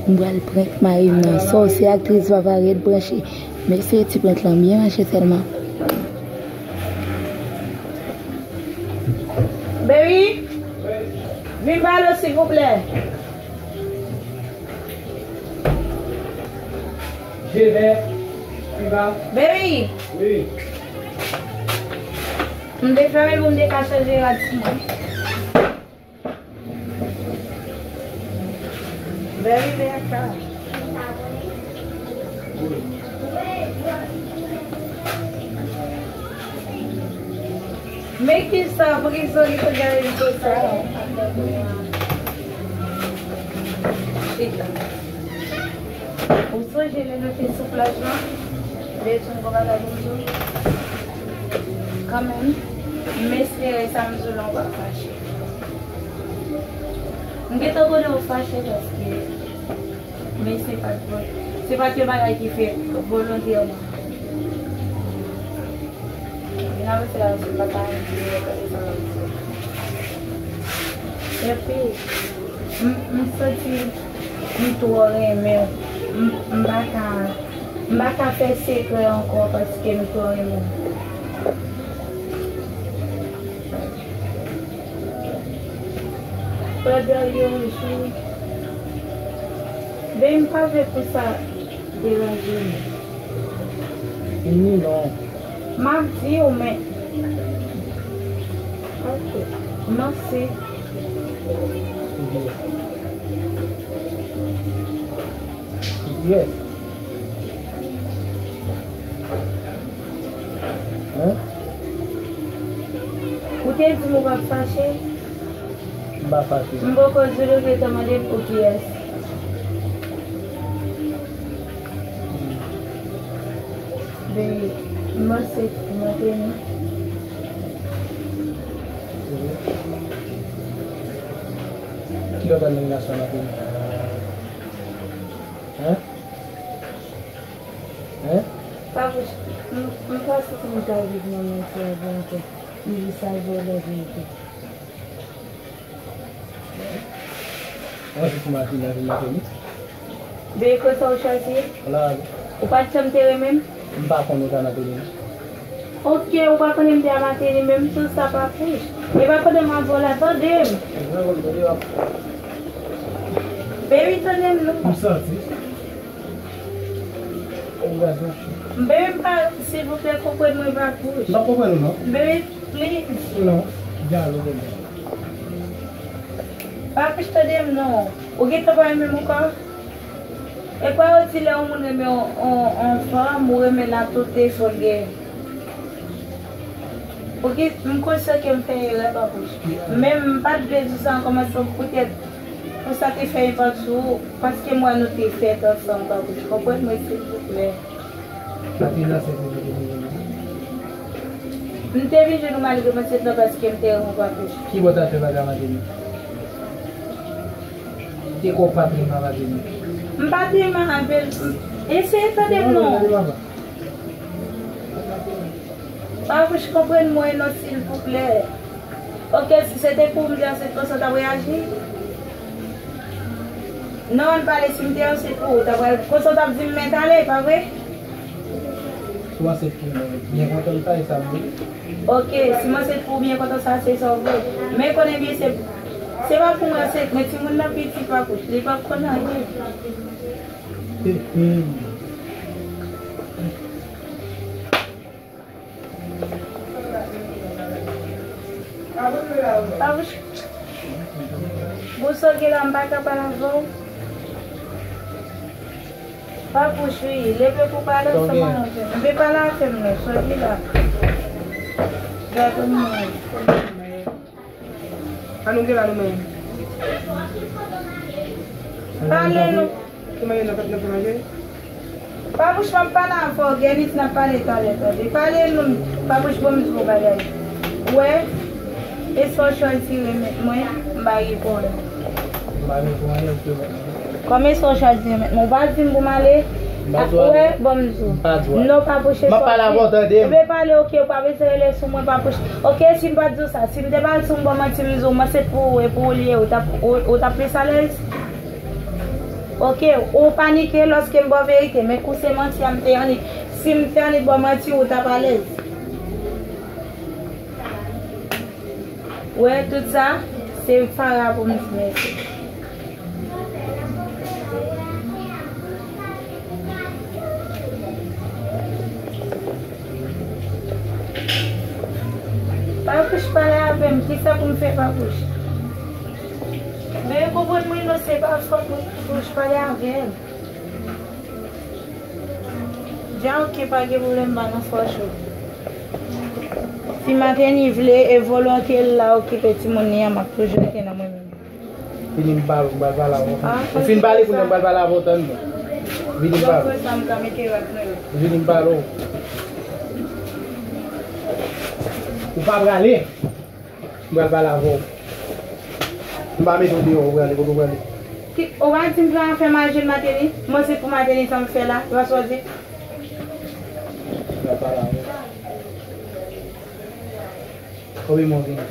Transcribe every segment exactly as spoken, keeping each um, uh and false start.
M pral prank mari m nan. Sòsye aktris Vava rèd branche. Mesye ti prank lan byen mache sèlman. Baby, vin pale w silvouplè. Jevè, Fiva. Baby. Wi. M te fèmen pou m te ka chanje rad sou mwen. Baby, vin ak sa. Men kisa, poukisa w gentan gade m konsa? Chita. Ou sonje lè nou te sou plaj lan? Lè John konn bagay pou m di w? Kanmenm, m espere sa m di w lan w pa fache. M gentan konnen w fache paske Men se pa t bon. Se pa t yon bagay ki fèt volontèman. Vin avanse la, se pa ta anvi gade sa w ap di. Epi, m, m santi m twò renmen w. M, m pa ka, m pa ka fè sekrè ankò paske m twò renmen w. Pandan yon jou, ben, m pa vle pou sa deranje nou. Ni non. M ap di w, men. Ok. Mèsi. Yes. Hein? Ou te di m ou p ap fache? M pa fache. M poko di w, ou gentan mande m pou kiyès. Baby, m panse pou Martini. Ki lòt nèg gason Martini? Hein? Hein? Papouch, m, m pa santi m ka viv nan mond sa a ankò. M jis al vòlè verite. Mwen se pou Martini, avè Martini. Beko sa w chwazi? Ala. Ou pa t janm te renmen m? M pa konnen w ta Martini. Ok, ou pa konnen m te a Martini, menm sou sa Papouch. E pa konnen m ap vòlè, tande m. Mwen konn tande w ap. Baby, tande m non. M santi. Baby, m pa, silvouplè, konprann mwen, Papouch. M pa konprann ou non. Baby, please. Non, dyalòg ou menm. Papouch, tande m non. Ou gentan pa renmen m ankò? E pa yo di lè yon moun renmen yon, yon, yon fanm, ou renmen l a tout defo l gen. Ou gen, m konsyan ke m fè erè, Papouch. Men m pa t vle di sa an kòmansman poutèt pou sa te fè enpak sou ou, paske m wè nou te fèt ansanm, Papouch. Konprann mwen, silvouplè. Sa te nan sèt ou te vin jwenn mwen. M te vin jwenn ou malgre mwen sèt lan paske m te renmen w, Papouch. Ki bò w t al fè bagay a Martini? Te kwè w pa t renmen a Martini. M pa t renmen avè l. Eseye tande m non. Papouch, konprann mwen non, silvouplè. Ok, si se te pou ou, m te ansent konsa w t ap reyaji? Non, ann pale, si m te ansent pou ou, w t ap, konsa w t ap di m mèt ale, pa vre? Si w ansent pou mwen, byen kontan m ta ye sa m vle. Ok, si m ansent pou ou byen kontan sa, se sa w vle. Men konnen byen se, se pa pou mwen ansent, men timoun nan piti, Papouch, li p ap konn anyen. He, he. Papouch, pou sa w gen la, m pa ka pale avè w. Papouch, wi, leve pou pale ansanm avè m. Mwen pale avè m non, sòti la. Gade mwen. An nou gen la nou menm. Pale nou. Ki manje nan fèt nan fè manje? Papouch, m ap pale avè w, Gènis, n ap pale talè, tande. Pale nou, Papouch, bon, m di w bagay. Ou wè, e sa w chwazi remèt mwen, m pa gen pwoblèm. M pa gen pwoblèm, ou te wè. Kòman sa w chwazi remèt mwen? Ou pa di m pou m ale? M pa di w ale. Ou wè, bon, m di w. M pa di w ale. Non, Papouch, e sa w di. M ap pale avè w, tande m. Ebyen, pale, ok, ou pa bezwen rele sou mwen, Papouch. Ok, si m pa di w sa, si m te pale sou m, ban manti, m di w, m ansent pou ou, e pou ou li ye, ou t ap, ou, ou t ap plis alèz? Ok, ou panike lòske m ba w verite, men kou se manti a m te annik. Si m te annik ba w manti, ou t ap alèz. Ou wè, tout sa, se Farah pou m di mèsi. Papouch pale avè m, kisa pou m fè Papouch? Men konprann mwen non, se pa fòt mwen Papouch pale avè l. Dja ok, pa gen pwoblèm, m pa nan fòs ou. Si Mateni vle e volonte l la okipe timoun li an, m ap toujou rete nan mwen menm. Vini m pale w, m pral pale avè w. Ah, ou fin pale kounye a, m pral pale avè w, tann mwen. Vini m pale w. Donk, sa m ka mete rad nan yo. Vini m pale w. Ou pa prale. M pral pale avè w. M pa mete w deyò, ou prale, kote w prale? Ki, ou pa di m pran afè m al jwenn Mateni? Mwen se pou Mateni sa m fè la, se pa sa w di? M pral pale avè w. Konbyen mwa w genyen?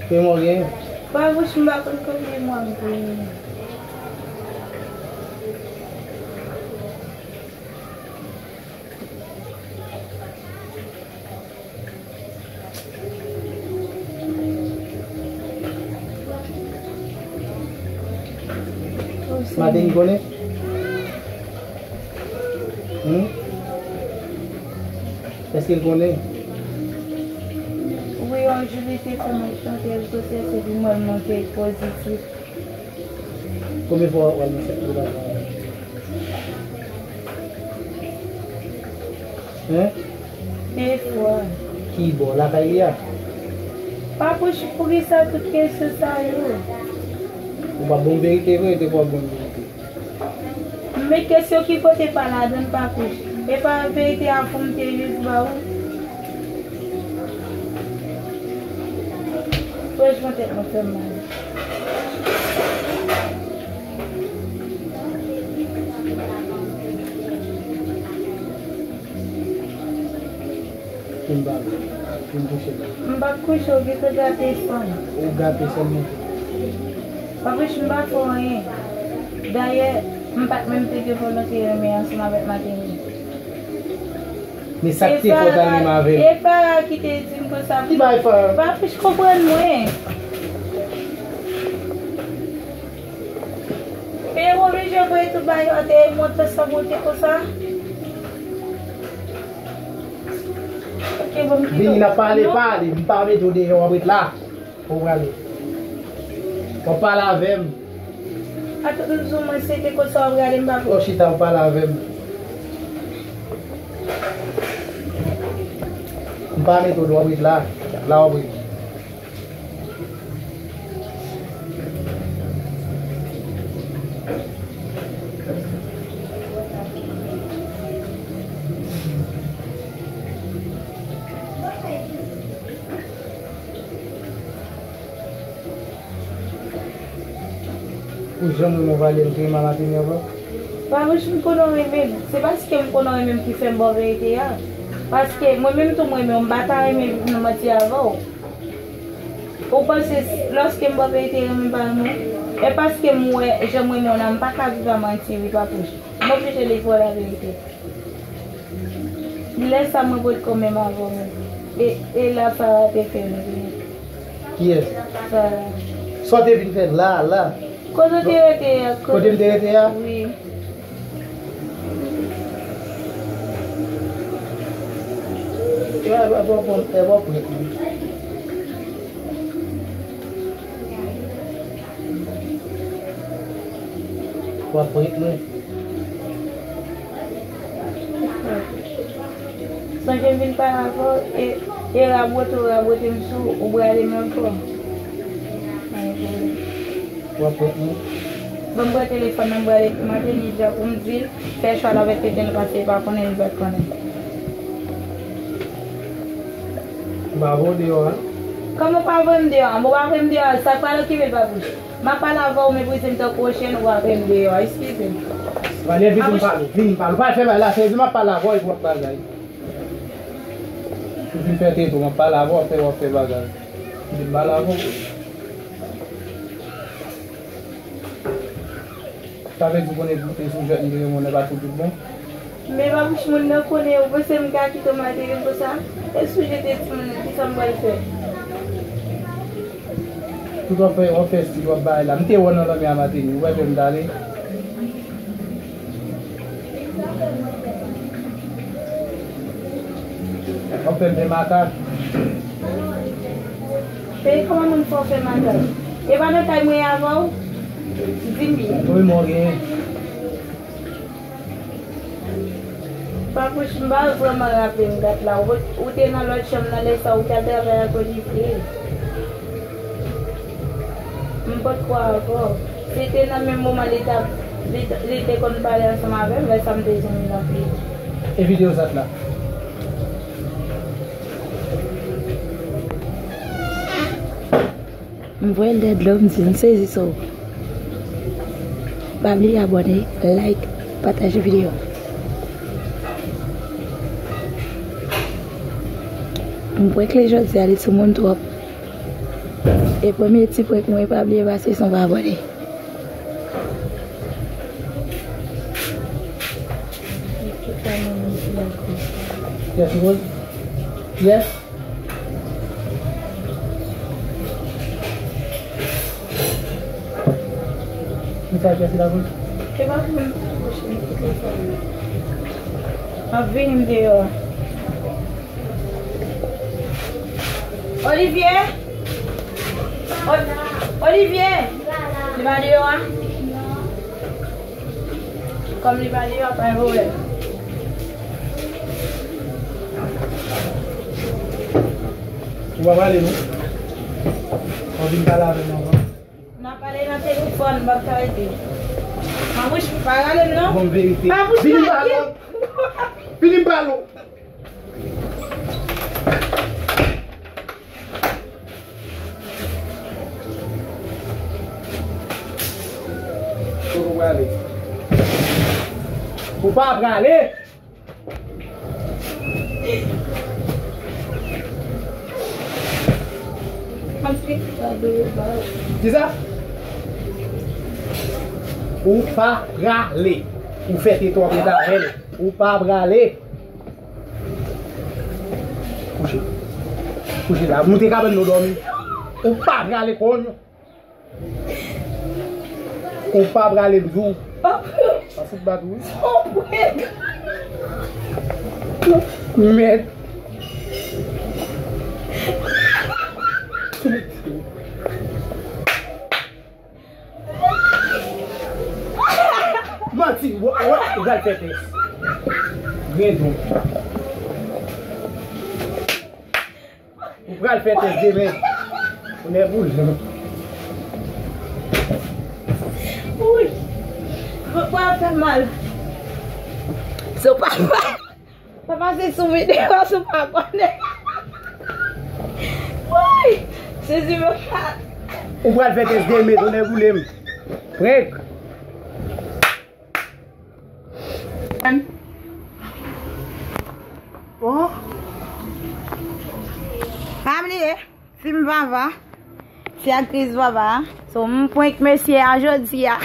Konbyen mwa w genyen? Babouch, m pa konn konbyen mwa m genyen. Mateni konnen? Hmm? Èske l konnen? Wi, yon jou li te fè mwen chante, l gwosès epi mwen monte pozitif. Konbyen fwa w al nan sèk prive avè l? Hein? De fwa. Ki bò? Lakay li a? Papouch, poukisa tout kesyon sa yo? Ou p ap ban m verite vre, te pou w ap ban m verite. Men kesyon ki kote pa ladan l, Papouch? E pa verite a pou m te jis ba ou? Franchman, tèt mwen fè m mal. Vin ba m. Vin kouche la. M p ap kouche, ou gentan gate san m. Ou gate san m tou. Papouch, m pa fè w anyen. Dayè, m pa t menm te gen volonte renmen ansanm avèk Mateni. Men sa k te fè w t al menm avè l? E Farah ki te di m konsa. Ki bagay Farah? Papouch, konprann mwen. Men ou oblije voye tout bagay yo te monte san bonte konsa. Ok, bon, m kite w. Vini, n ap pale, pale. M pa mete w deyò, w ap ret la. Ou prale. W ap pale avè m. Atann, m di w, mwen, se te konsa w ap gade m, Papouch. Ou chita, w pale avè m. M pa mete w deyò, w ap ret la. La w ap ret. Ou janm renmen w pale m te renmen Mateni ankò? Papouch, m konnen w renmen m. Se paske m konnen w renmen m ki fè m ba w verite a. Paske mwen menm tou m renmen w, m pa ta renmen viv nan manti avè w. Ou panse lòske m ba w verite renmen m pa renmen w? E paske m wè jan m renmen w la, m pa ka viv a manti wi, Papouch. M oblije di w laverite. Lè sa mwen potko menm avè w menm. E, e la Farah te fè m vini. Kiyès? Farah. Sa w te vin fè la, la? Kote w te rete a? Kote m te rete a? Wi. E, e, e, e, e, e, W ap ret mwen. Sonje m vin pale avè w, e, e rabote w rabote m sou ou, ou brale m ankò. W ap ret mwen. Ban m pran telefòn nan, m brale Mateni dja pou m di l fè chwa l avèk Eden paske li pa konnen, li pa t konnen. M pa voye w deyò a. Kòman w pa voye m deyò a? Bon, w pa voye m deyò a, sa k pral okipe l, Papouch? M ap pale avè w, meprize m tankou yon chen, ou ap voye m deyò. Eskize m. Vini m pale, vini m pale. Ou pa fè bagay la, se di m ap pale avè w epi w ap bagay. Ou fin fè tete, m ap pale avè w, w ap fè, w ap fè bagay. Kite m pale avè w. Sa vle di w konnen e sou jwèt m te renmen w nan pa t pou tout bon? Men pa bouch moun nan konnen, ou panse m ka kite w m al te gen konsa? E sou jwèt timoun nan, kisa m pral fè? Tout w ap fè, w ap fè stil, w ap bay la. M te wè w nan lanmè a maten, ou pa fè m t ale. W ap fè m fè makak. Peyi kòman moun fè w fè makak? E pa nan kay mwen avè w? Di m byen. Wi, mwen gen. Papouch, m pa vrèman raple m dat la. Ou, ou te nan lòt chanm nan lè sa, ou t al travay ak Olivier. M potko avè w. Se te nan menm moman li t ap, li, li te konn pale ansanm avè m, lè sa m te zanmi l anpil. E videyo zat la? M voye l dèyè dlo, m di m sezi sou ou. Pa bliye abòne, like, pataje videyo. M prank li jodi a, li sou moun twòp. E premye ti prank mwen, pa bliye pase son pa abòne. Yes, Rose. Yes. Mesaj la, se la pou. E pa pou mwen, pou mwen, pou mwen. M ap vini, m deyò. Olivier? Ol-, Olivier? Li pa deyò a? Kòm li pa deyò, pa gen pwoblèm. Ou pa prale, non? Ou vin pale avè m avan. N a pale nan telefòn, m p ap ka rete. Mamouch, pa rale m, non. Bon, verite. Papouch, vini m pale w. Vini m pale w. Kote w prale? Ou pa prale? Kisa? Ou pa prale. Ou fè tetwa pou ta fè l. Ou pa prale. Kouche. Kouche la. Moute kabann nou dòmi. Ou pa prale konn. Ou pa prale m di w. Pa fout bat ou wi. Mèd. Manti, w, w, w pral fè tès. Grendon. Ou pral fè tès demen. Ou nèvouzan. Woy. Vant mwen ap fè m mal. Se pa, pa, pa pase sou videyo si w pa konnen. Woy. Sezi mwen pa. Ou pral fè tès demen, tonnè boule m. Prank. Oh. Pa bliye, fim Vava, se aktris Vava. So, m prank mesye a jodi a.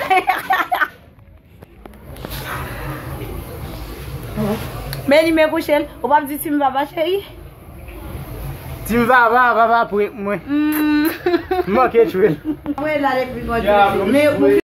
Men li men kouche l, ou p ap di Team Vava, cheri? Team Vava, Vava prank mwen. Mm. M manke tchwe l. Mwen la depi mwen. Ya, tchwe l. Men ou